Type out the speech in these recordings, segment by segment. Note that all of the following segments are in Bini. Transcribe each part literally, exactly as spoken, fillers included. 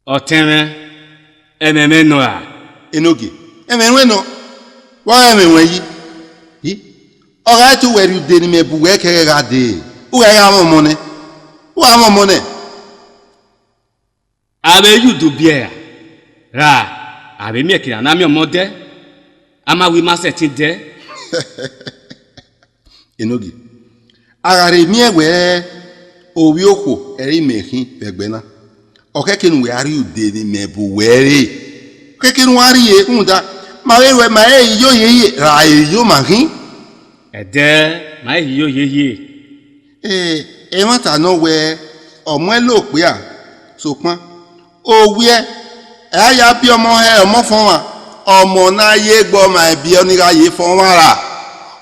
Ọtẹn mwẹ, ẹmwẹ mwẹ nọ ra? Enogie, ẹmwẹ ruẹ nọ, wa gha ẹmwẹ ruẹ yi. Yi, ọ gha te uwẹ rhie ude ne imẹ bu wẹ kẹghẹ gha dee, u gha gha mwẹ ọmọ nẹ, u gha mwẹ ọmọ nẹ. A vbe ye udu biẹ ra? Ra, a vbe miẹn ekiran ne a miẹn ọmọ dẹ, a ma wẹ ima sẹtin dẹ. Enogie, a gha rhe miẹn wẹẹ ovbi okhuo ẹre imẹ khin vbe ẹgbẹ na, ọ khẹke ne uwẹ a rhie ude ne imẹ bu wẹ re. Ọ khẹke ne uwa rhie rhunmwuda ma vbe ruẹ ma i re yo hiehie ra, i re yo ma khin. Ẹdẹ, ma i re yo hiehie. Ẹ, ẹmwata nọ wẹẹ, ọ muẹn lo okpia, sokpan owiẹ, ẹ a ya biẹ ọmọ hẹ ọmọ fọnmwa, ọmọ ne a ye egbe ọmwa ẹbiẹ ọnii gha ye fọnmwa ra,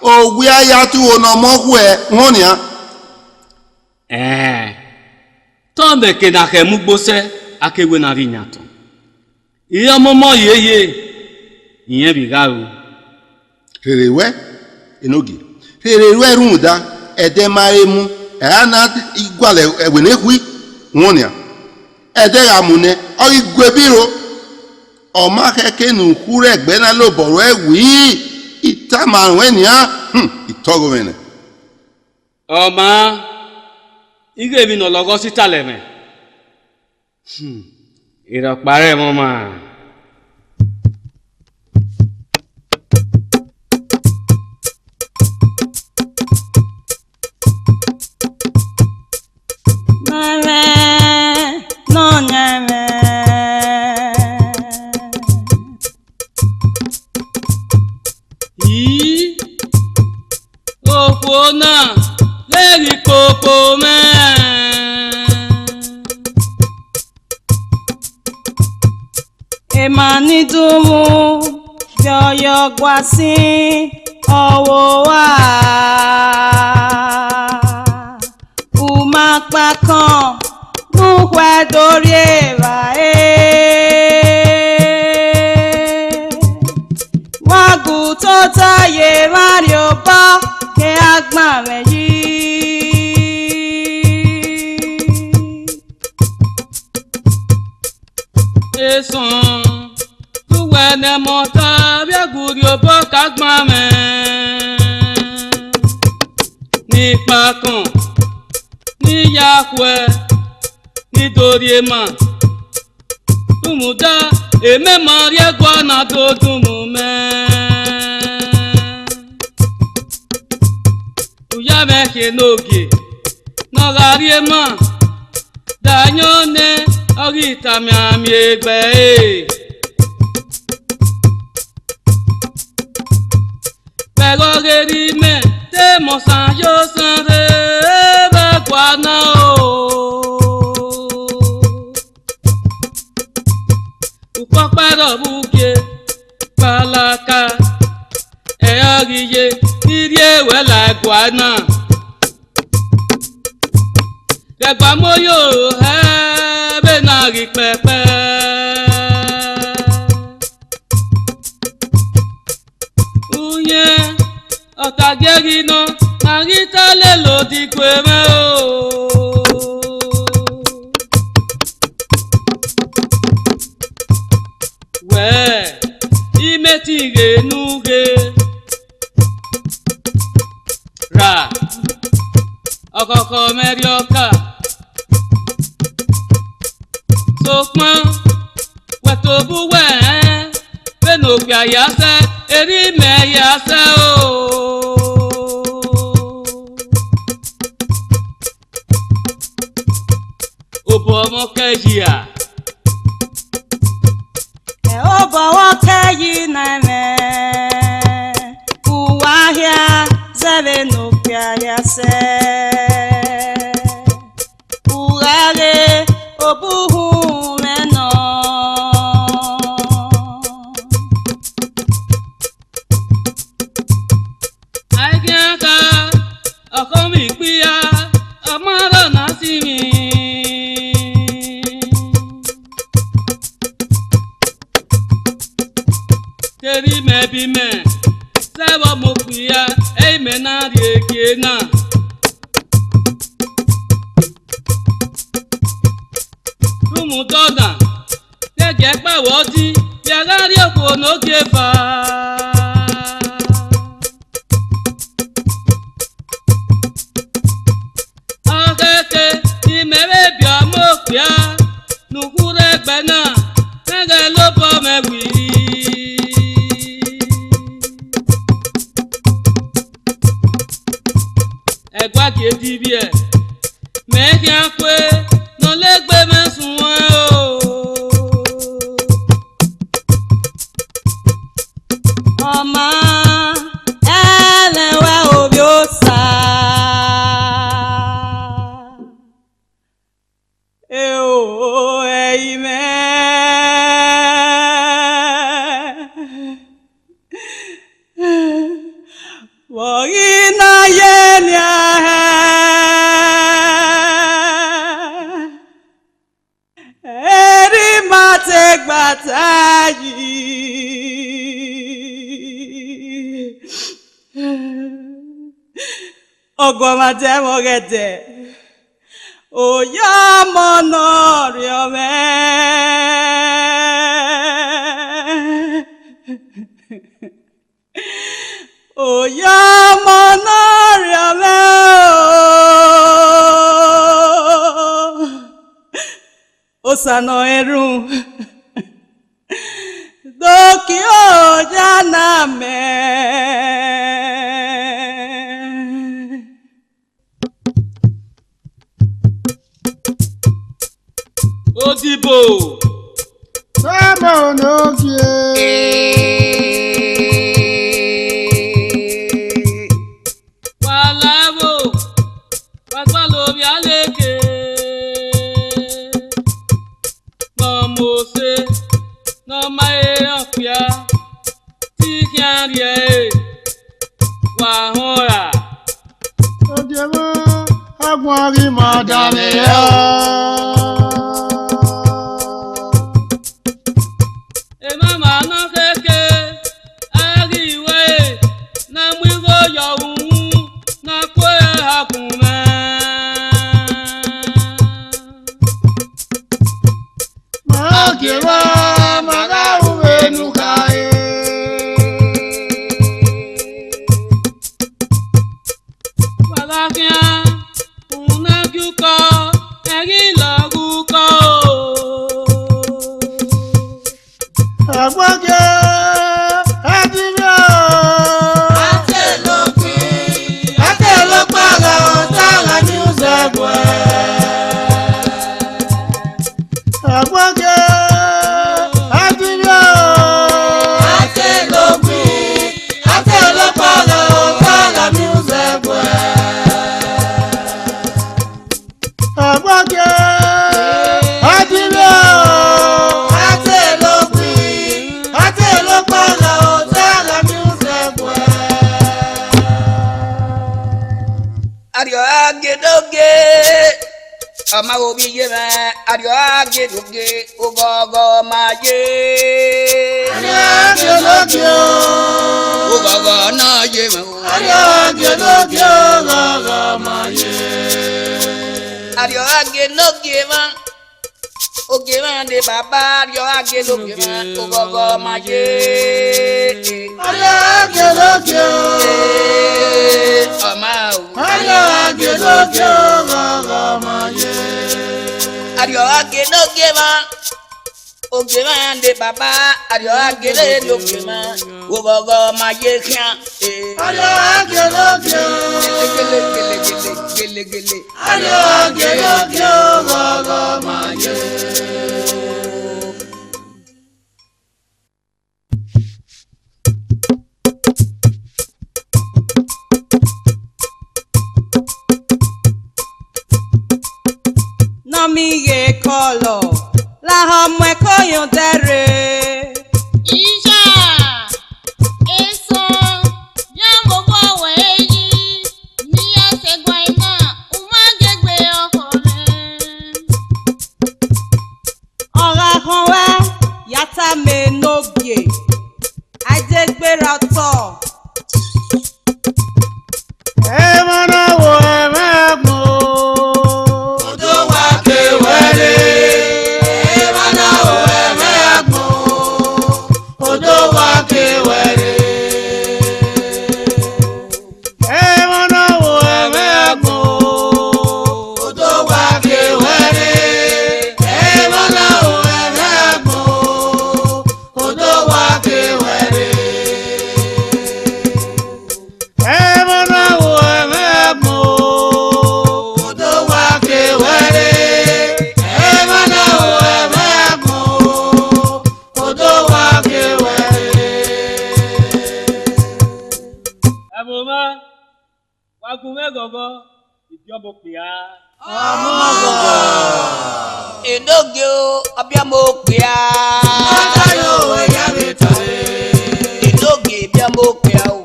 owiẹ a ya tuho ne ọmọ khuẹ uhọn nian. Ẹn, te ọmọ eke na khẹ mu ugbo sẹ, a ke wẹ ne a rhie iyan tọn. Irẹn ọmọmọ hiehie, irẹn vbe gha ru. Rere ruẹ, Enogie, rere ruẹ rhunmwuda, ẹdẹ ma re mu, ẹ ra na gualọ ẹvbo ne khui, uhọn nian. Ẹdẹ gha mu nẹ, ọ ghi gu ebi ro. Ọ ma khẹke ne ukhurẹ ẹgbẹ na lobọ ruẹ wii, I tama ruẹ nian, hmm, I tọghe mwẹ nẹ. Ọ maa, ighẹ emwi ne ọ lọghọ sẹ italẹ mwẹ. Hmm, erha ọkpa rẹ ẹmwẹ ọmwa. Mẹmẹ, nọyaẹnmwẹ. Ii, okhuo na ghe ghi koko mwẹ. Emwa ni dunmwu yọyọ gua sin ọvbokhan. U ma kpakọn ne u khuẹ do rri evbare. Wa gu tota ye emwa rhie obọ ke a gbanmwẹ yi. Esọn, te uwẹ ne ẹmwata vbe gu rhie obọ ke a gbanmwẹ. Ne ikpakọn, ne I ya khuẹ, ne I do rhie ma. Rhunmwuda, emẹ ma rhie ẹguae na do dunmwu mẹ. U ya mwẹ khian Enogie, ne ọ gha rhie ma, da ayọn nẹ, ọ ghi tama amiẹn egbe ẹre. Vbe ẹghẹ ọghe erha imẹ, te mẹ ọsan ye osan rre vbe ẹguae na o. Ukpọkpa ẹrọ vbe ugie kpalaka, ẹ i ghi ye ne I rhie ruẹ la ẹguae na. Ghẹ gba mu oyo hẹ vbene a ghi kpẹkpẹ. Uyẹn, ọ ka gie ghi nọ, a ghi ta lele odigue mwẹ o. Wẹ, imẹ te ghe ne u ghe. Ra, ọkhọkhọ mwẹ rhiọka. Sokpan, wẹ tobọ uwẹ rẹn, vbene okpia ya sẹ, erha imẹ ya sẹ o. Obọ mwẹ ọ kẹ yi a? Ẹ obọ mwẹ ọ kẹ yi na ẹmwẹ, uwa hia zẹ vbene okpia ya sẹ. U gha ghe obọ uhunmwu mwẹ nọ. A i khian kha, ọkhọ mwẹ ikpia, ọ ma rrọọ ne a sinmwi. Te erha imẹ biẹ imẹ, zẹ vbe ọmọ okpia, ẹ i mẹ na rhie gie na. Rhunmwuda ọna, Ke ẹkpa vbe ọdin, ya gha rrie okhuo ne ogieva. Ọkhẹke, imẹ vbe biẹ ọmọ okpia ne ukhurhu ẹgbẹ na, ẹghẹ lobọ mwẹ wiri. Ẹguagie divbiẹ, mẹ khian kue ne ọ legbe mwẹ suẹn o. Ọ ma ẹlẹn wẹ ovbi Osa. Eo, ẹ i mwẹ. Vbe ọ ghi na ye nian hẹ? Erha ima te gba ta yi. Ọguọmwadia mwẹ ọghẹdẹ, oya ọmọ ne ọ rhiọn mwẹ. Oya ọmọ ne ọ rhiọn mwẹ o, Osa ne ọ rẹn erhunmwu, do kie oya na mẹ. Odibo. Sẹmọ ne ogie. Wa lavbo, wa gualọ ovbi Aleke. Ne ọ mu ose, ne ọ ma re ọfia, te I khian rhie ẹre, wa họn ra. Ogie mwa, agbọn ghi ma da mwẹ ọ. Emwamwa ne ọ khẹke, a ghi wẹ ne a mu igho yọ uhunmwu, ne a ku ẹre ha gun mwẹ. Ma gie mwa, ma gha ru vbene u khare. Wa gha khian, unu na gie ukọ, ẹ ghi lọghe ukọ o. Agbọgie, a ti rre o. A te lokpin, a te lokpagha, ọta gha ni uzẹguẹ. Agbọgie, a ti rre o. A te lokpin, a te lokpagha, ọta gha ni uzẹguẹ. Agbọgie, a ti rre o. A te lokpin, a te lokpagha, ọta gha ni uzẹguẹ. Arriọ gha gie ne ogie, ọ ma ghe ovbi iye mwẹ, arriọ gha gie ne ogie, oghọghọ ma ye. Arriọ gha gie ne ogie o. Oghọghọ ne ọ ye mwẹ o. Arriọ gha gie ne ogie, oghọghọ ma ye. Arriọ gha gie ne ogie mwa. Ogie mwa de baba, arriọ gha gie ne ogie mwa, oghọghọ ma ye. Arriọ gha gie ne ogie o. Ee, ọ ma o. Arriọ gha gie ne ogie, oghọghọ ma ye. Arriọ gha gie ne ogie mwa. Ogie mwa de baba, arriọ gha gie ne ogie mwa, oghọghọ ma ye khian. Ee. Arriọ gha gie ne ogie o. Gele, gele, gele, gele, gele. Arriọ gha gie ne ogie, oghọghọ ma ye. Ne ọ miẹn ighe kọlọ, lahọ mu ẹko yọn odẹ rre. Isha, eso, ya mu obọ wẹ yi, ne I ya sẹ guan na, u ma gie egbe ọkhọ mwẹ. Ọ gha khọn ruẹ, ya tama ne ogie, a i de gberra otọ. Emwa na wo ẹmwẹ agbọn. Odo wa ke wẹ re, emwa na wo ẹmwẹ Avbe mwa, wa gu mwẹ ghọghọ, ibiọmọ okpia. Ọmọ ghọghọ. Enogie o, ọbiọmọ okpia. Nọta yo, ya vbe ta re. Enogie ibiọmọ okpia o.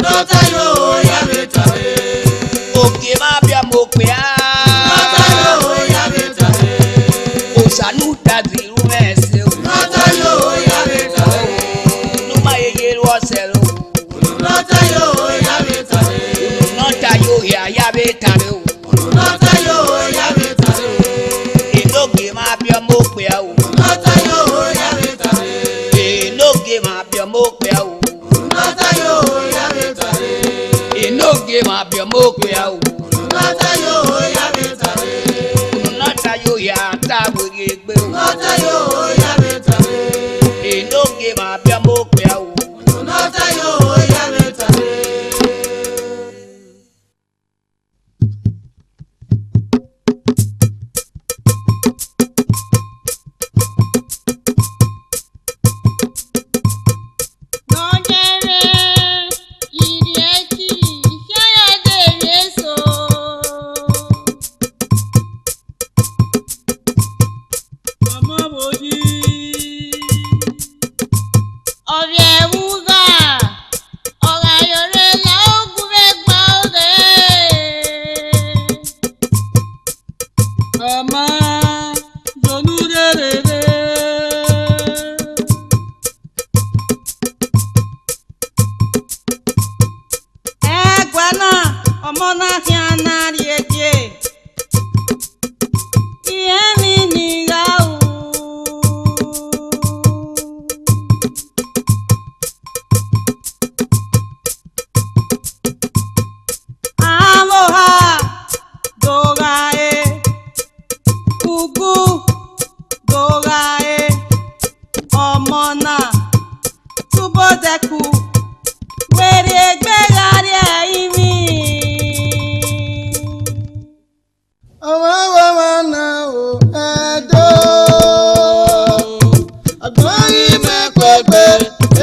Nọta yo, ya vbe ta re. Ogie ma biọmọ okpia. Nọta yo, ya vbe ta re. Osa nu da di ru mwẹ ẹse o. Nọta yo, ya vbe ta re. Nu ma ye ye ru ọsẹ ro. Nọta yo, ya vbe ta re. Nọta yo, ya, ya vbe ta re o. Nọta yo, ya vbe ta re. Enogie ma biọmọ okpia o. Nọta yo, ya vbe ta re. Enogie ma biọmọ okpia o. Nọta yo, ya vbe ta re. Enogie ma biọmọ okpia o. Nọta yo, ya vbe ta re. Nọta yo, ya ta werriegbe o. Nọta yo, ya vbe ta re. Enogie ma biọmọ okpia o. Nọta yo, ya vbe ta re. Nọyẹnmwẹ, irhiẹki, ikhẹrẹde emwi eso. Ọmọ vbo yi? Ọ vbe ẹvbo ugha, ọ gha yo rre la ogun vbe egbe ọghe. Ọ ma zẹ unu rherere. Ẹguae na, ọmọ na khian na rrie die. Irẹn emwi ni gha ru. Avbe oha do gha re, ugu do gha re, ọmọ na tubodẹku, werriegbe gha rrie ẹrinmwi. Ọmwa vbe ọmwa na o, Ẹdo. Agbọn ghi mẹ kuegbe,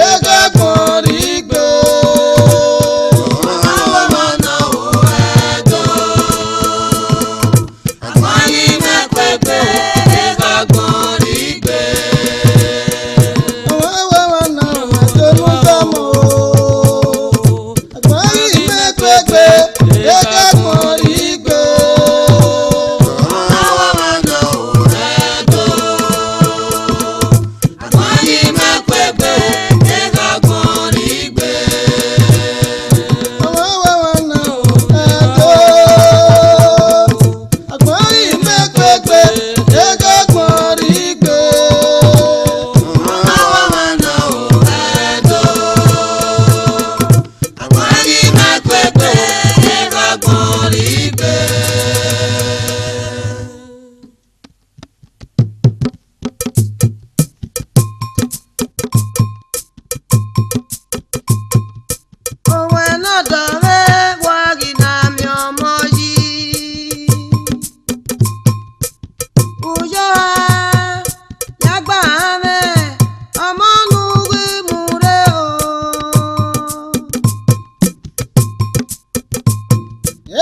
ega agbọn rhie igbe. Ọmwa vbe ọmwa na o, Ẹdo. Agbọn ghi mẹ kuegbe, ega agbọn rhie igbe. Ọmwa vbe ọmwa na o, Ẹdo ne u zọmọ o. Agbọn ghi mẹ kuegbe, ega agbọn rhie igbe. Agbọn ghi mẹ kuegbe, ega agbọn rhie igbe. Agbọn ghi mẹ kuegbe, ega agbọn rhie igbe. Agbọn ghi mẹ kuegbe, ega agbọn rhie igbe. Owẹ ne ọ dọmwẹ, wa ghi na miẹn ọmọ yi. Uyo a, ya gba mwẹ, ọmọ ne u ghi mu rre o.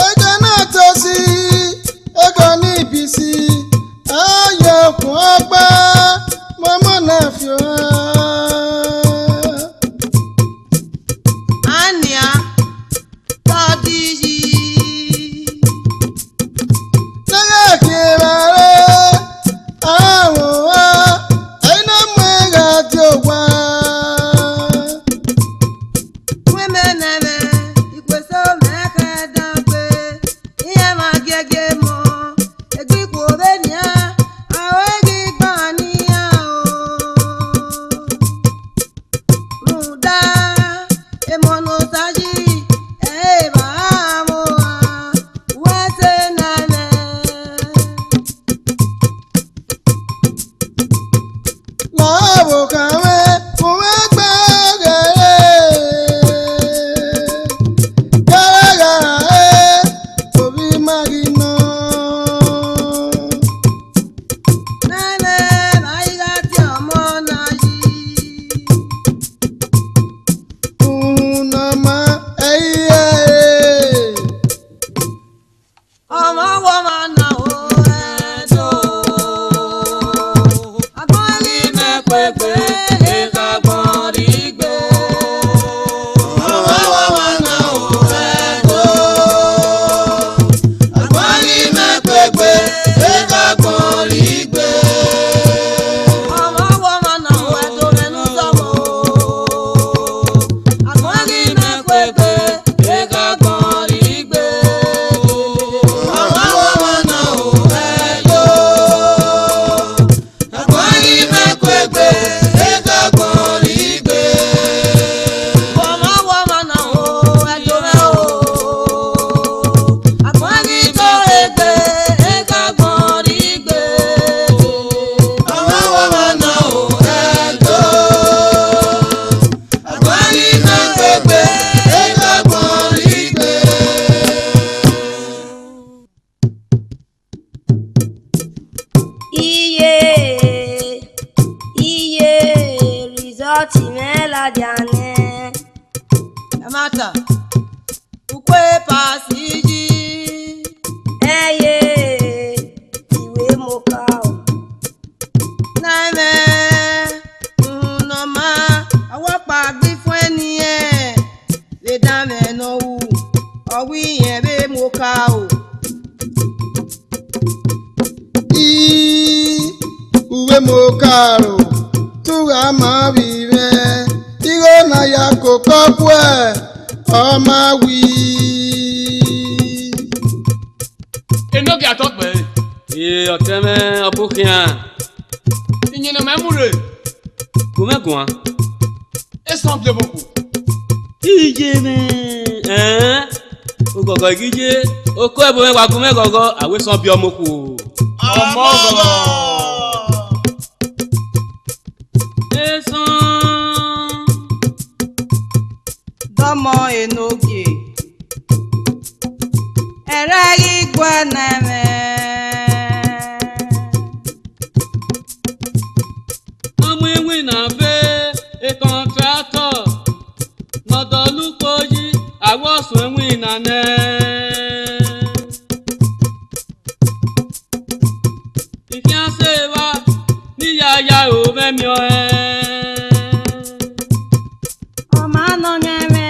Ẹdẹ na tosi, ẹgbọn ni bisi, ayọ okhuo ọkpa, mọmọ na fi ohan. Ania, tọdisi. Tẹghẹ khian evbare, a mwẹ ohan, ẹi na mu gha die owa. Wẹ mẹ nẹ mwẹ, ikhuo eso mwẹ khẹ dan gbe, iran ma gie Epasi yi, ẹye, I wẹ mọ okaro. Na ẹmwẹ, uhunmwu ne ọ ma, a wa kpa gbe ifuẹn ne irẹn, vbe danmwẹ ne ọ ru, ọ wẹ irẹn vbe mọ okaro. I, u vbe mọ okaro, te u gha ma vbe mwẹ, igho ne a ya koko ọkuẹ, ọ ma wi. Enogie atọ kpẹre. Ee, ọtẹn mwẹ, ọ bu khian. Iyẹn ne ọ ma mu rre. Gu mwẹ guan. Esọn biẹ ọmọ okhuo. Iye mwẹ, ẹn, ogọgọ i ghi ye, oko ẹvbo mwẹ wa gu mwẹ ghọghọ, a wẹ esọn biẹ ọmọ okhuo. Ọmọ ọghọ. Esọn. Dọmọ Enogie, ẹrẹ ghi guẹ ne ẹmwẹ. Ọmọ iwinna ve ekọntratọ ne ọ dọlọ ukpo yi, a wẹ ọ suẹn iwinna nẹ. I khian sẹ evba ne I ya ya aro mwẹ miẹn ọẹn. Ọ ma nọ ọyẹnmwẹ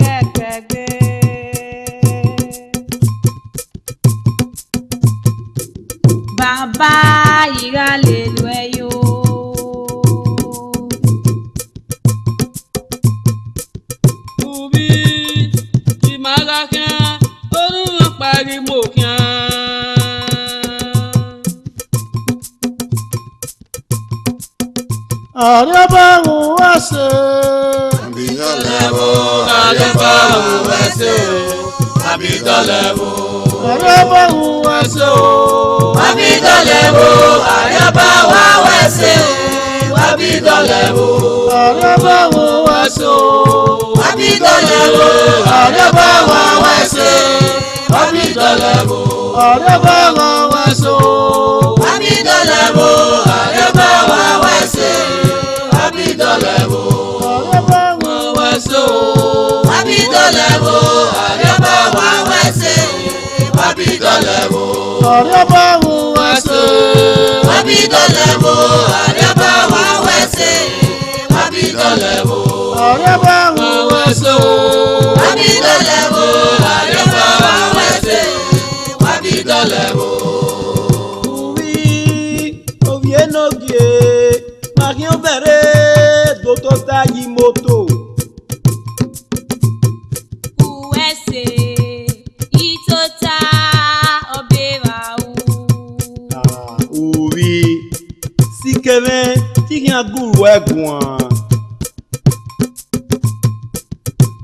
ghẹ kẹgbe. Baba, I gha lele uẹ yo. Uvbi, I ma gha khian, orhunmwu ọkpa ghi mu khian. Arriọba ru uwa ẹse. Abidọlẹvbo, arriọba ru uwa ẹse o. Abidọlẹvbo. Arriọba ru uwa ẹse o. Abidọlẹvbo, arriọba ru uwa ẹse o. Abidọlẹvbo. Arriọba ru uwa ẹse o. Abidọlẹvbo, arriọba ru uwa ẹse. Abidọlẹvbo. Arriọba ru uwa ẹse o. Abidọlẹvbo, arriọba ru uwa ẹse. Abidọlẹvbo. Arriọba ru uwa ẹse o. Abidọlẹvbo, arriọba ru uwa ẹse. Abidọlẹvbo. Arriọba ru uwa ẹse. Abidọlẹvbo, arriọba ru uwa ẹse. Abidọlẹvbo. Arriọba ru uwa ẹse o. Abidọlẹvbo, arriọba ru uwa ẹse. Abidọlẹvbo. Uvbi, ovbi Enogie, ma khian obẹrhe do tota ye imoto. Uwẹ ẹse, I tota, ọ be vbe ru. Ah, uvbi, sikẹ mwẹ, te I khian gu ruẹ guan.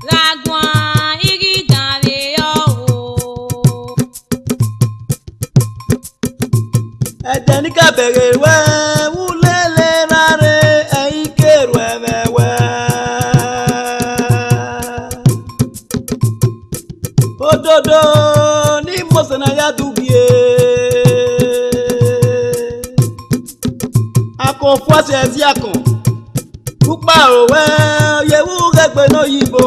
Gha guan, I ghi danmwehọ o. Ẹdẹ ne I ka bẹghe ruẹ, vbe u lele na rre, ẹ i ke ruẹ vbe ẹwẹ. Ododo ne I mose ne a ya du gie. Akọn fua sẹ ẹziakọn. Ukpa ro wẹ, ọ ye vbe ughegbe ne oyibo.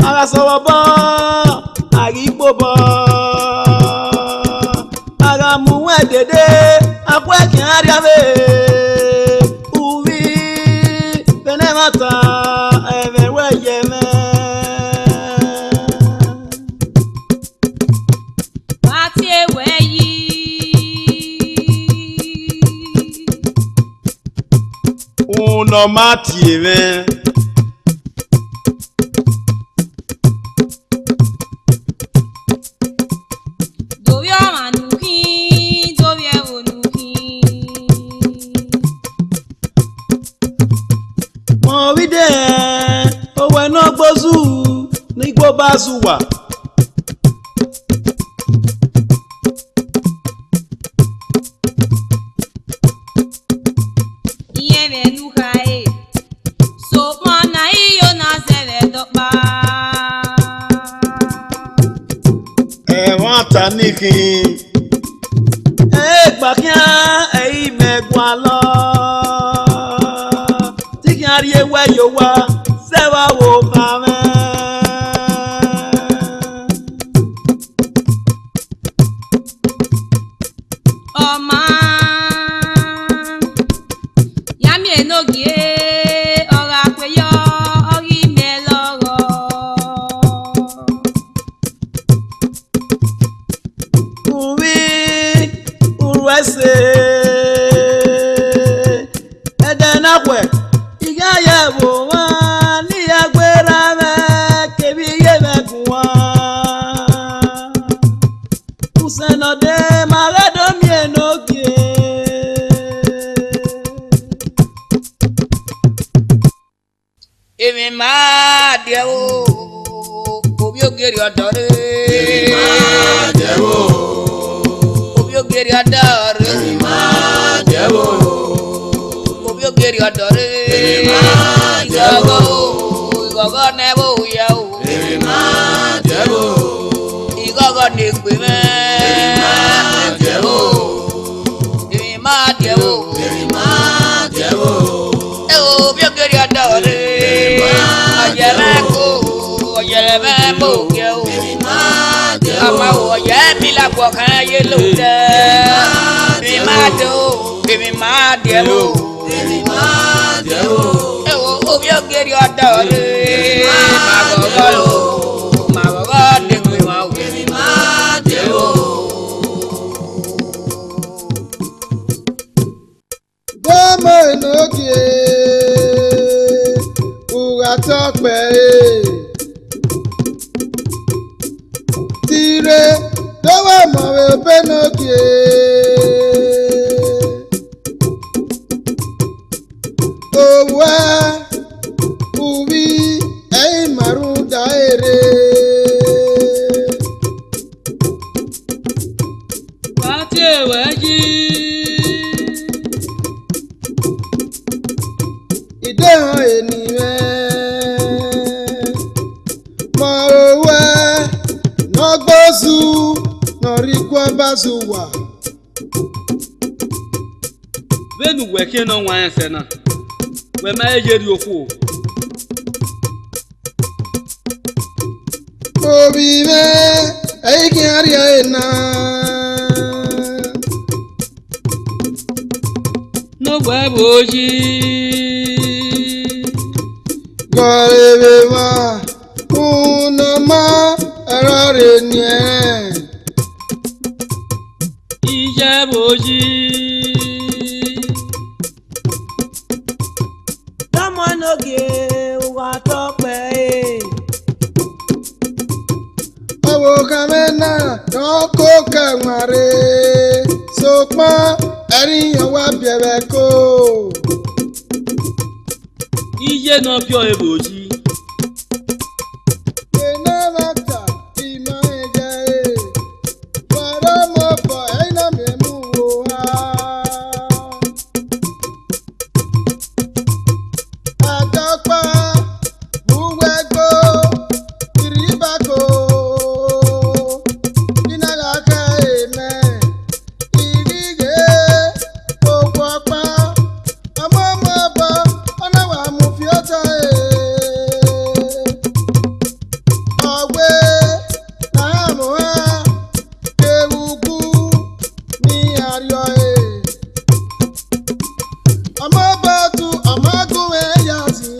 A gha sẹ vbe obọ, a ghi kpe obọ. A gha mu uwẹ dede, a khuẹ khian arriavbe. Uvbi, vbe ne ẹmwata, ẹmwẹ ruẹ ye mwẹ. Wa tie wẹ yi. Unu ne ọ ma tie mwẹ. Do vbe ọmwa ne u khin, do vbe ẹvbo ne u khin. Mẹ ovbi dẹ, owẹ ne ọ gbe ozu ne I gbe obọ azuwa. Irẹn mwẹ ne u khare, sokpan ne a i yo na zẹ vbe ẹdọkpa. Ẹmwata ni khin. Ẹ i gba khian, ẹ i mẹ gualọ. Te I khian A rhie wẹ ye owa, zẹ vbe aro kha mwẹ. Ọ ma ya miẹn ne ogie, ọ gha kue yọ, ọ ghi miẹn lọghọ. Uvbi, urhu ẹse, ẹdẹ na khuẹ, I gha ye ẹvbo mwa ne I ya gberra mwẹ, kevbe I ye mwẹ guan. Usẹn ne ọ dee, ma ghẹ do miẹn ne ogie. Emwi ma diẹ vbo, ovbi ogie rhie ọdọ rre. Emwi ma diẹ vbo, ovbi ogie rhie ọdọ rre. Emwi ma diẹ vbo, ovbi ogie rhie ọdọ rre. Emwi ma diẹ vbo, ighọghọ, ighọghọ ne ẹvbo ya o. Emwi ma diẹ vbo, ighọghọ ne egbe mwẹ. Emwi ma diẹ vbo, emwi ma diẹ vbo, emwi ma diẹ vbo. Ẹ o, ovbi ogie rhie ọdọ rre. Emwi ma diẹ vbo, ọ yẹrẹ mwẹ, ọ yẹrẹ mwẹ mu ogie o. Emwi ma diẹ vbo, ama o, ọ yẹ mi la guọ khan ye lo dẹ. Emwi ma diẹ vbo, emwi ma diẹ vbo. Emwi ma diẹ vbo. Ẹ o, ovbi ogie rhie ọdọ rre. Emwi ma diẹ vbo, ma ghọghọ o, ma ghọghọ ne egbe mwẹ o. Emwi ma diẹ vbo. Dọmọ enogie, u gha tọ kpẹre. Tire, do wẹ ọmọ vbe obọ enogie. Owẹ, uvbi, ẹ i ma rhunmwuda ẹre. Wa tie ruẹ yi. I de họn eni mwẹ, ma ro ruẹ ne ọ gbe ozu ne ọ rhie iguọba zẹ uwa. Vbene uwẹ khian ne ọ wan rẹn sẹ na, wẹ ma he ye rhie okhuo. Ovbi mwẹ, ẹ i khian rhie ẹre na. Ne ọ wẹ vbo yi. Gọre vbe emwa, unu ma ẹre ọ rre eni ẹnrẹn. Iye vbo yi. Dọmọ enogie, u gha tọ kpẹre. Ọvbokhan mwẹ na, ne ọ koko ẹwaẹn rre, sokpan ẹrinmwi ọ wa biẹ vbe ẹko. Iye ne ọ biẹ ọre vbo yi. Ena ẹmwata, I ma rẹn ye ẹre, wa rre ọmọ obọ, ẹ i na miẹn mu uwu oha. Adọkpa, vbe uwu ẹgbo, I rhie ibako, I na gha kha ẹre mẹ, I ghi ghe okhuo ọkpa, ọmọ ọmọ obọ, ọ na wa mu fi otọ ẹre. Ọ wẹ ne a mu ohan kevbe ugu ne iran rriọ ẹre. Ọmọ obọ tu, ọ ma gu mwẹ ya zin.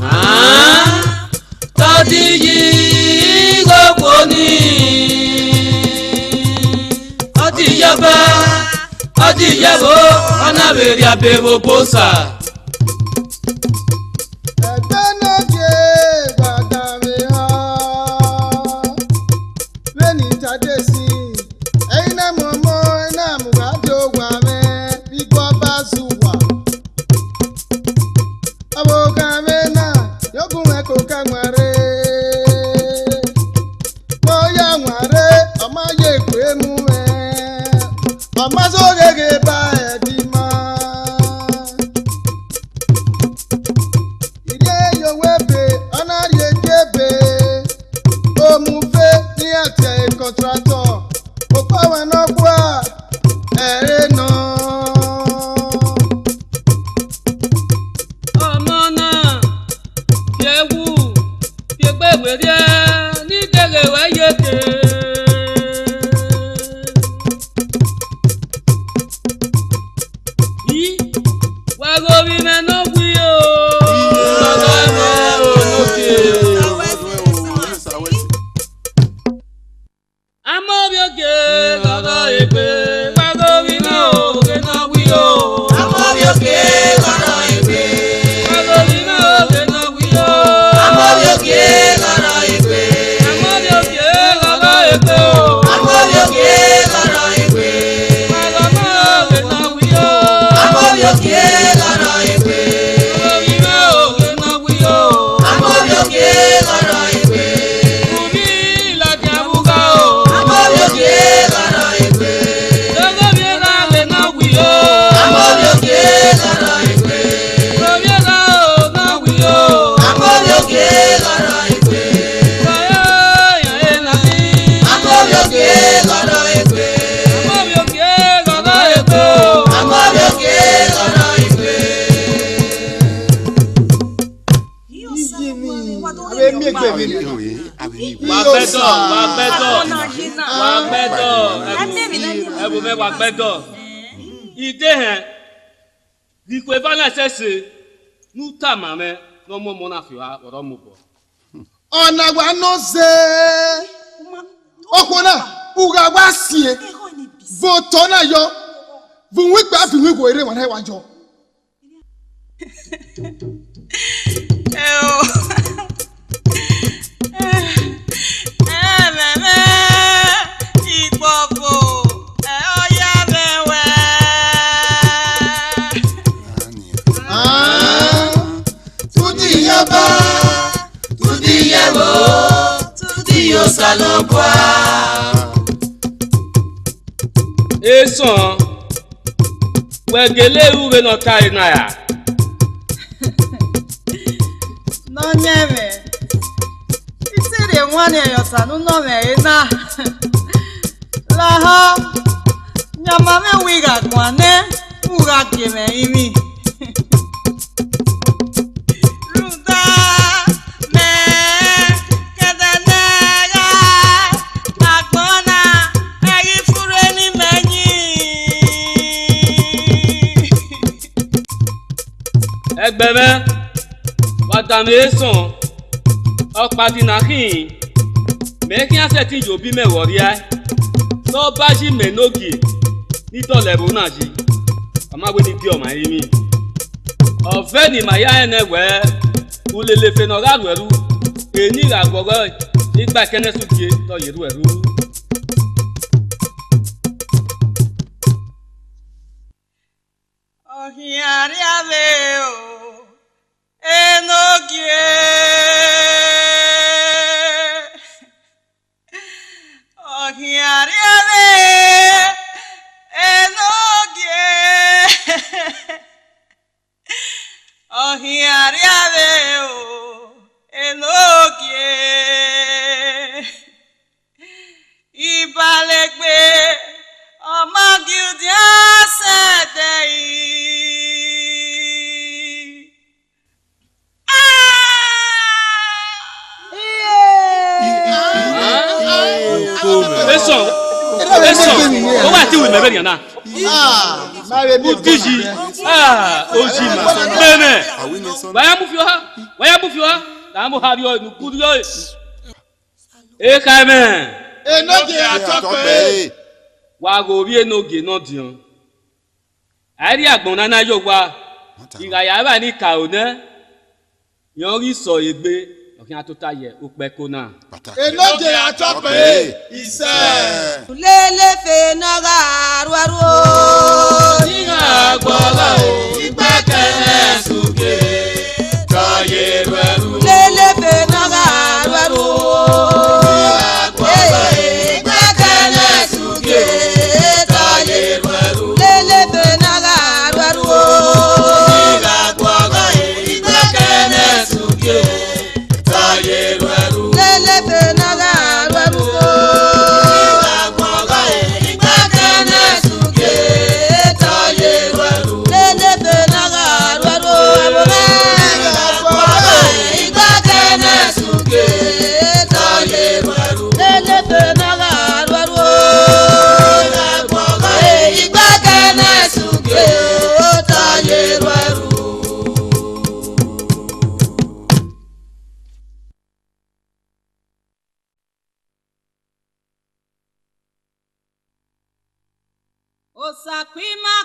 An, te ọ di yi igho khuo ni, ọ di yi ọba, ọ di yi ẹvbo, ọ na vbe rhie abe vbe obosa. Ẹgbẹe ne ọ gie gba danmwehọ, vbene I tade sin, ẹ i na mu ọmọ, ẹ i na mu gha do owa mwẹ vbe iguọba zẹ uwa. Ọvbokhan mwẹ na, ne ọ gu mwẹ koko ẹwaẹn rre, ne ọ ya wanre, ọ ma ye egbe mu mwẹ, ọ ma zẹ ogheghe ba ẹdimọ. Ẹghẹ ovbi mwẹ ne ọ wi o, ọghe mwẹ o, ne ọ wi o. Amobioke ghọghọ egbe, wa ghe ovbi mwẹ o, ghe ne ọ wi o. Amobioke ghọghọ egbe. Wa ghe ovbi mwẹ o, ghe ne ọ wi o. Amobioke ghọghọ egbe. Amobioke ghọghọ egbe o. Amobioke ghọghọ egbe. Wa ghe ọmọ o, ghe ne ọ wi o. Amobioke ghọghọ egbe. Wa ghe ovbi mwẹ o, ghe ne ọ wi o. Amobioke ghọghọ egbe. Ubi ladian vbe ugha o. Amobioke ghọghọ egbe. Dọghe ovbi erha ghe ne ọ wi o. Amobioke ghọghọ egbe. Ovbi erha o, ne ọ wi o. Amobioke ghọghọ egbe. Wa ya ya ena ni. Amobioke ghọghọ egbe. Amobioke ghọghọ egbe o. Amobioke ghọghọ egbe. Iye mi, avbe miẹn egbe vbe nẹ. Wa gbẹdọ, wa gbẹdọ, wa gbẹdọ. Ẹvbo mwẹ, wa gbẹdọ. Idehẹn, ghi khueva na ẹsẹse ne u tama mwẹ ne ọ mu ọmọ na fi ọre ọ mobọ. Ọna wa nọ zẹ. Okhuo na, u gha wa siẹn. Vbe otọ na yọ, vbe uwin ikpia, vbe uwin igho, erha emwa na wa yọ. Ẹo. Ẹmwẹ mwẹ, ikpọkpo, ẹ ọ ya mwẹ wẹ. Ah, tudi yaba, tudi yẹvbo, tudi ye Osanobua. Esọn, wẹ gele ru vbene ọ tare na ra? Nọyaẹnmwẹ, I te rhie wanniẹn ye Osa ne u nọ mwẹ ẹre na. Lahọ, yan ma mwẹ wẹ I gha guan nẹ, u gha gie mwẹ rinmwian. Rhunmwuda mẹ kẹdẹ ne gha agbọn na, ẹ ghi furre ne imẹ yin. Ẹgbẹe mwẹ, wa danmwẹ Esọn, ọkpa dinna khin, mẹ khian sẹtin ye obọ imẹ vbe ọ rriae, ne ọ ba yi mẹ ne ogie ni dọlọ ẹvbo na yi, ọ ma wẹ ne I gie ọmwa rinmwian. Ọ vẹ ne ima ya rẹn nẹ wẹẹ, ulelefe ne ọ gha ru ẹre ru, eni gha gu ọghọe, igba ẹkẹnẹsu gie te ọ ye ru ẹre ru. Ọ khian arriavbe o, enogie. Ọ khian arriavbe, enogie. Ọ khian arriavbe o, enogie. Ibalegbe, ọ ma gie udian sẹ ẹdẹ i. Esọn, Esọn, ọ wa te ru mẹ vbenian na. Uti yi, ah, oyi ma, mẹmẹ. Wa ya mu fi oha, wa ya mu fi oha, la mu oha rriọe, ne u gu rriọe. Ekhaemwẹ. Enogie ra tọ kpẹre. Wa ghe ovbi enogie ne ọdiọn. A i rhie agbọn na na ye owa, I gha ya vba ne ikaro nẹ, rẹn ọ ghi sẹ ọre egbe, ọ khian tota ye ukpẹ ẹko na. Enogie ra tọ kpẹre, isẹ. Lele fe ne ọ gha ru ẹrhu o. Igha gbe ọghọe, ikpẹkẹ ne suke, te ọ ye ru ẹrhu. Lele fe ne ọ gha ru ẹrhu o. Igha gbe ọghọe, ikpẹkẹ ne suke, te ọ ye ru ẹrhu. Lele fe ne ọ gha ru ẹrhu o. Igha gbe ọghọe, ikpẹkẹ ne suke, te ọ ye ru ẹrhu. Lele fe ne ọ gha ru ẹrhu o. Igha gbe ọghọe, ikpẹkẹ ne suke, te ọ ye ru ẹrhu. Lele fe ne ọ gha ru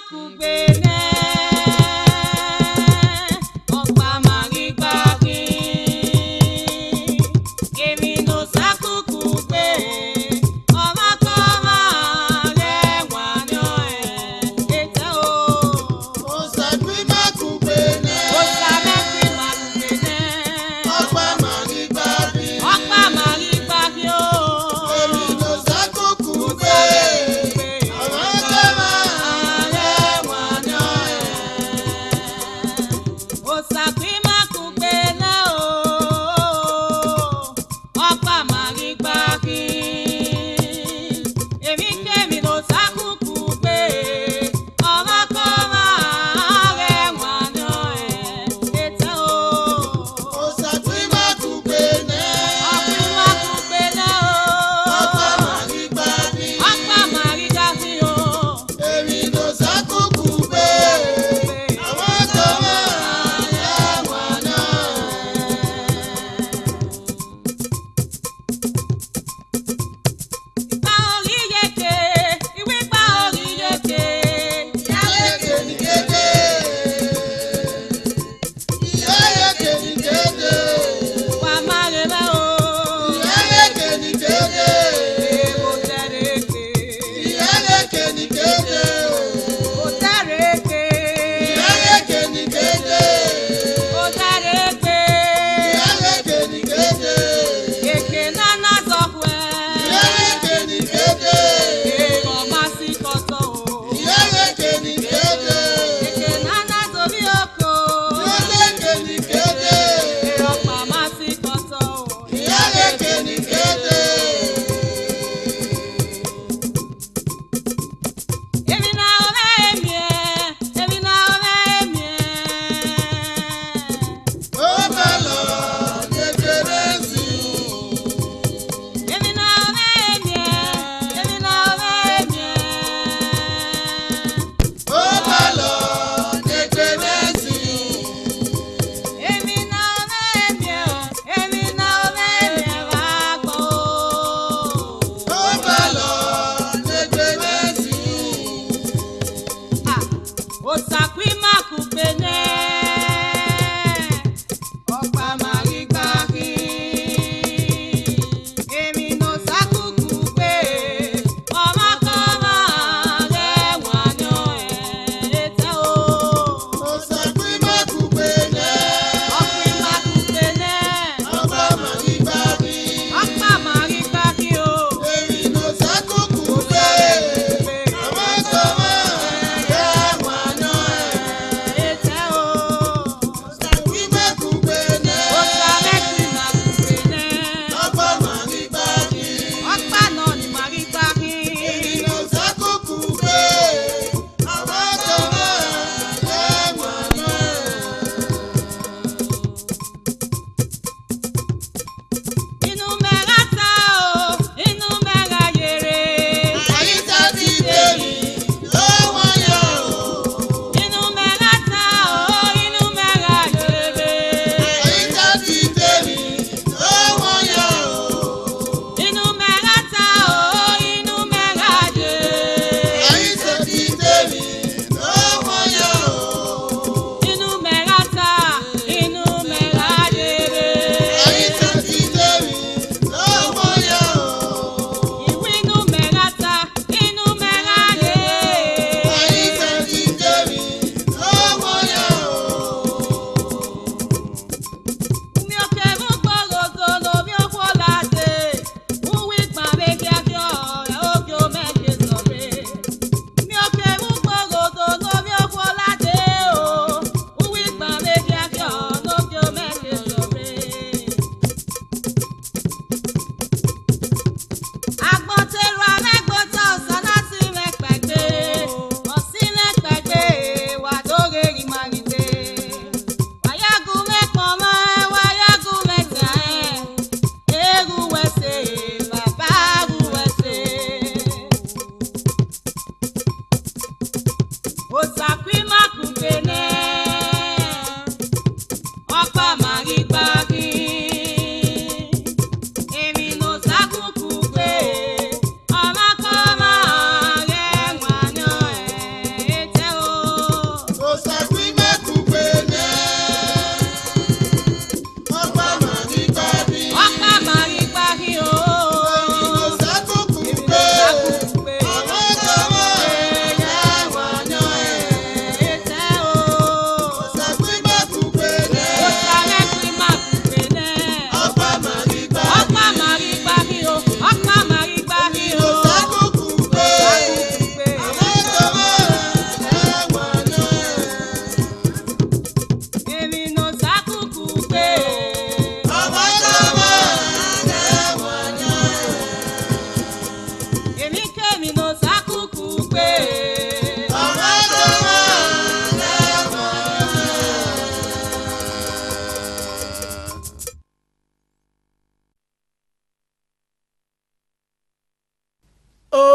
Kugbe nẹ, ọkpa ma ghi gba ghi, emwi ne Osakuku gbe, ọmwa kọmwa ghẹ wanniẹn ọnrẹn, etẹ o. Osakuku ma kugbe nẹ. Osakuku ma kugbe nẹ. Ọkpa ma ghi gba ghi. Ọkpa ma ghi gba ghi o. Emwi ne Osakuku gbe, ọmwa kọmwa ghẹ wanniẹn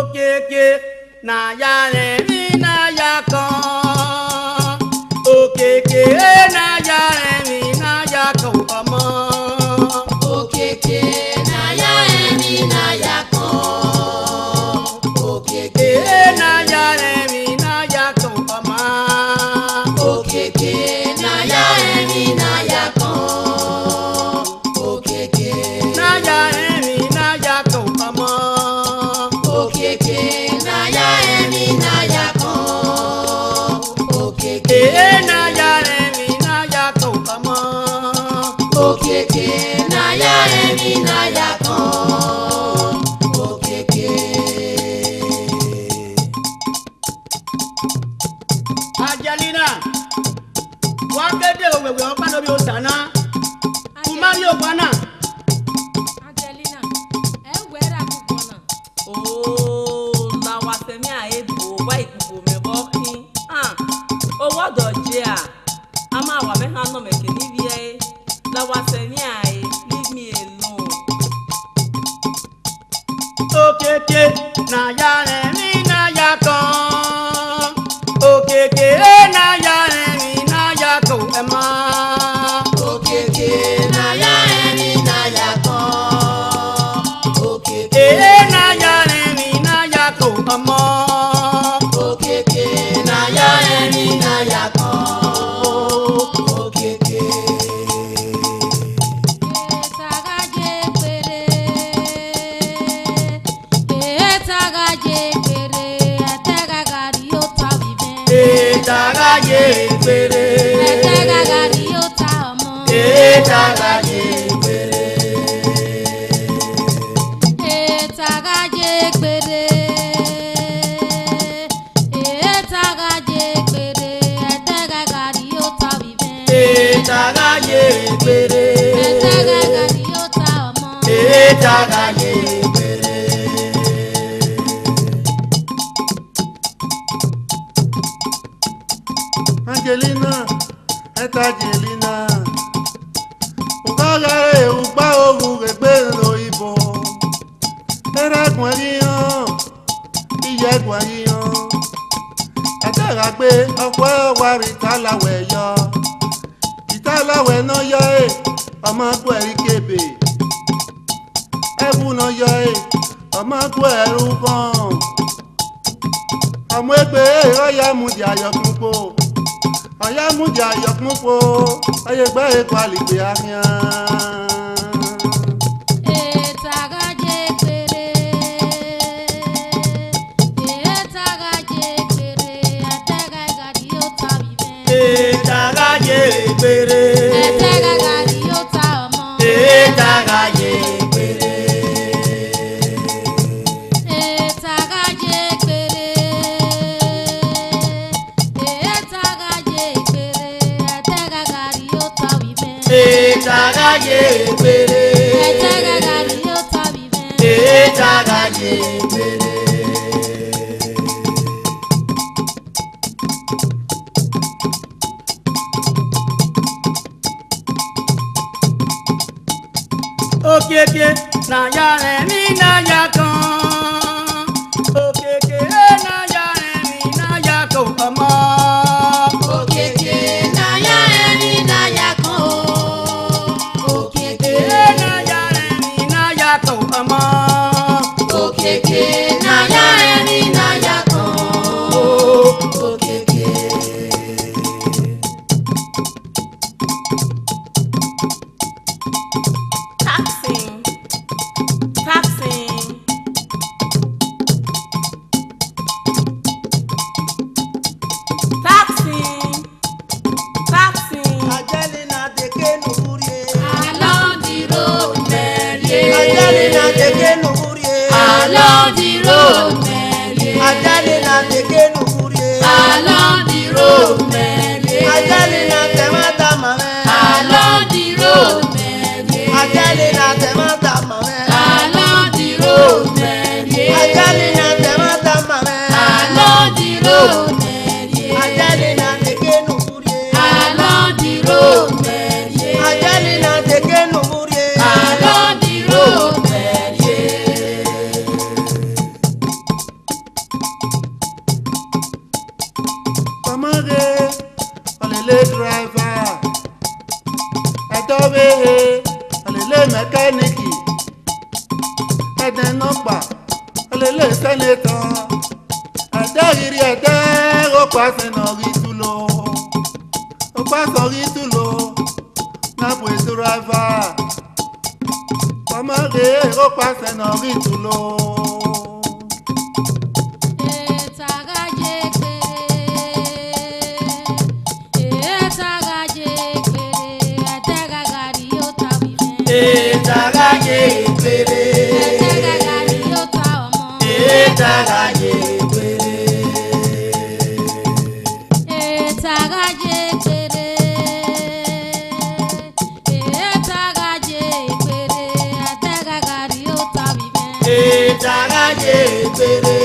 Okiekie ne a ya rẹn emwi ne a ya kọn. Okiekie ne a ya rẹn emwi ne a ya kọn ọmọ. Okiekie ne a ya rẹn emwi ne a ya kọn. Okiekie ne a ya rẹn emwi ne a ya kọn ọmọ. Okiekie ne a ya rẹn emwi ne a ya kọn. Okiekie ne a ya rẹn emwi ne a ya kọn ọmọ. Okiekie ne a ya rẹn emwi ne a ya kọn. Okiekie ne a ya rẹn emwi ne a ya kọn ọmọ. Okiekie ne a ya rẹn emwi ne a ya kọn. Okiekie. Angelina, wa ke de owẹwẹ ọkpa ne ovbi Osa na, u ma rrie owa na. Angelina, ẹ wẹ ra kugbo na. Oo, la wa sẹ emwi a re do, wa ikpokpo mẹ vbe ọ khin. Ah, owa ọdọ je a, a ma wa mwẹ ehan nọ mẹ ke ne ivbi ẹre. La wa sẹ emwi a re, leave me alone. Okiekie ne a ya rẹn emwi ne a ya kọn. Okiekie ne a ya rẹn emwi ne a ya kọn ẹmọ. Okiekie ne a ya rẹn emwi ne a ya kọn. Okiekie ne a ya rẹn emwi ne a ya kọn ọmọ. Okiekie ne a ya rẹn emwi ne a ya kọn. Okiekie. Eta gha ye kpere, eta gha ye kpere, ẹtẹ gha gha rhie ota vbe imẹ. Eta gha ye kpere. Ẹtẹ gha gha rhie ota ọmọ. Eta gha ye kpere. Eta gha ye kpere. Eta gha ye kpere, ẹtẹ gha gha rhie ota vbe imẹ. Eta gha ye kpere. Ẹtẹ gha gha rhie ota ọmọ. Eta gha ye kpere. Angelina, ẹta Angelina, u gha gha re ugba ovbi ughegbe ne oyibo. Erha guan ghi họn, iye guan ghi họn. Ẹdẹ gha gbe, ọkhuẹ ọ wa rre italawẹ yọ. Italawẹ ne ọ yọ ẹre, ọ ma gu ẹre ikebe. Ẹwu ne ọ yọ ẹre, ọ ma gu ẹre ughọn. Ọ mu egbe ẹre, ọ ya mudia ye ọkpẹn ukpo. Ọ ya mudia ye ọkpẹn ukpo, ọ ye gbe ẹre gualọ ikpia khian. Eta gha ye kpere, eta gha ye kpere, ẹtẹ gha gha rhie ota vbe imẹ. Eta gha ye kpere. Ẹtẹ gha gha rhie ota ọmọ. Eta gha ye kpere. Eta gha ye kpere. Eta gha ye kpere. Ẹtẹ gha gha rhie ota vbe imẹ. Eta gha ye kpere. Ẹtẹ gha gha rhie ota vbe imẹ. Eta gha ye kpere. Okiekie na ya rẹn emwi na ya kọn. Okiekie na ya rẹn emwi na ya kọn ọmọ. Okiekie na ya rẹn emwi na ya kọn o. Okiekie na ya rẹn emwi na ya kọn ọmọ. Okiekie na ya rẹn emwi na ya kọn o. Okiekie. Taxing, taxing, Ọvbehe, a lele mẹkẹniki, ẹdẹ nọkpa, a lele sẹnetọ, ẹdẹ ghi rrie ẹdẹ, okpasẹ ne ọ ghi tulo, okpasẹ ọ ghi tulo, na bu esuraiva, ọ ma ghe okpasẹ ne ọ ghi tulo. Eta gha ye kpere, eta gha ye kpere, ẹdẹ gha gha rrie ota vbe imẹ. Eta gha ye kpere. Ẹdẹ gha gha rrie ota ọmọ. Eta gha ye kpere. Eta gha ye kpere. Eta gha ye kpere, ẹdẹ gha gha rrie ota vbe imẹ. Eta gha ye kpere.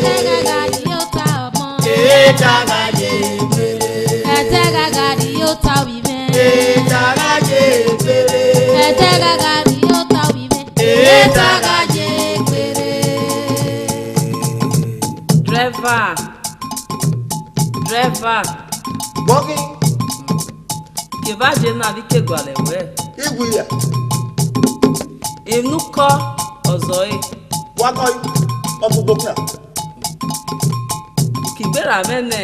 Ẹdẹ gha gha rrie ota ọmọ. Eta gha ye kpere. Ẹdẹ gha gha rrie ota vbe imẹ. Eta gha ye kpere. Ẹdẹ gha gha rrie ota vbe imẹ. Eta gha ye kpere. Driver. Driver. Bọghi. Kevbe aye na vbe ke gualọ wẹ. Iwia. Emwi ne u kọ, ọ zọe. Wa kọ yi, ọ fugbo khian. Kigbe ra mwẹ nẹ,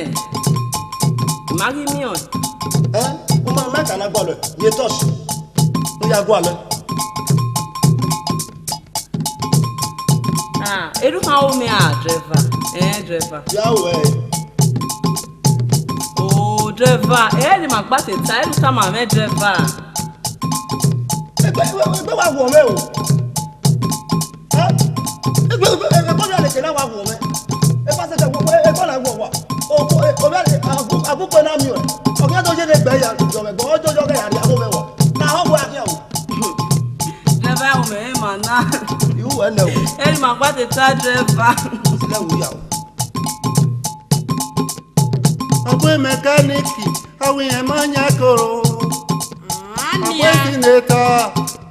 I ma ghi miẹn ọẹn. Ẹ, u ma mẹ ka na gualọ, ye touch. U ya gualọ. Ah, erha u ma ho mẹ a, driver. Eh, driver. Ya wẹ. Oh, driver. Eh, ne ima gba te ta, erha u tama mwẹ, driver. Egbe, egbe, egbe wa wọ mwẹ o. Eh? Egbe, egbe, egbe, egbe wa leke na wa wọ mwẹ. Egbe se ke wo, egbe na wọ wa. O, o, o, o, abu, abu ko na miẹn. Ọ ghi do ye ne egbe ya, yọ mwẹ, egbe, ọ do yọ ghe ya, ya wọ mwẹ wa. Na họn wẹ a khian o. Driver, u mẹ emwa na. Iru wẹ nẹ o. Erha ima gba te ta driver. Lẹ wu ya o. Ọgbe mẹkaniki, a wẹ irẹn ma yan koro. Ọgbe sinetọ,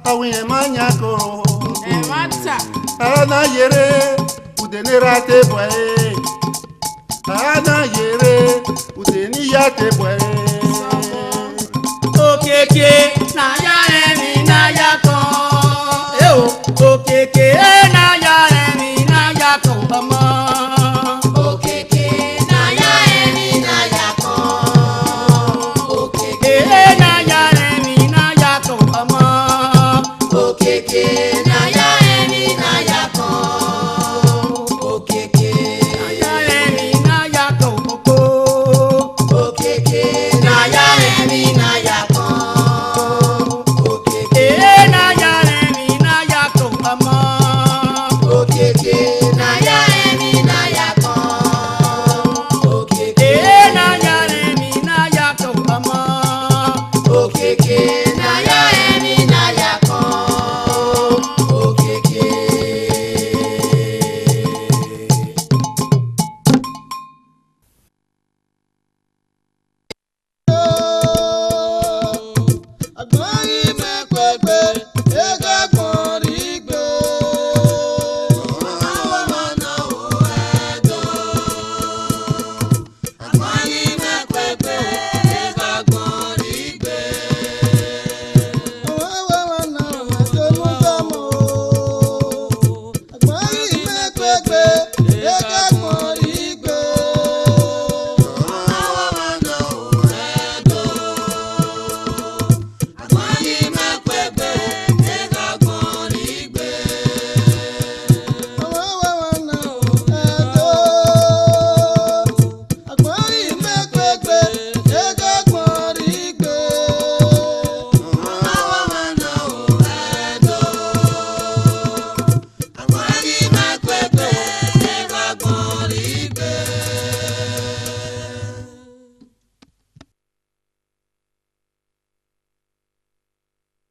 a wẹ irẹn ma yan koro. Ẹmwata. A na yerre, ude ne erha te bu ẹre. A na yerre, ude ne iya te bu ẹre.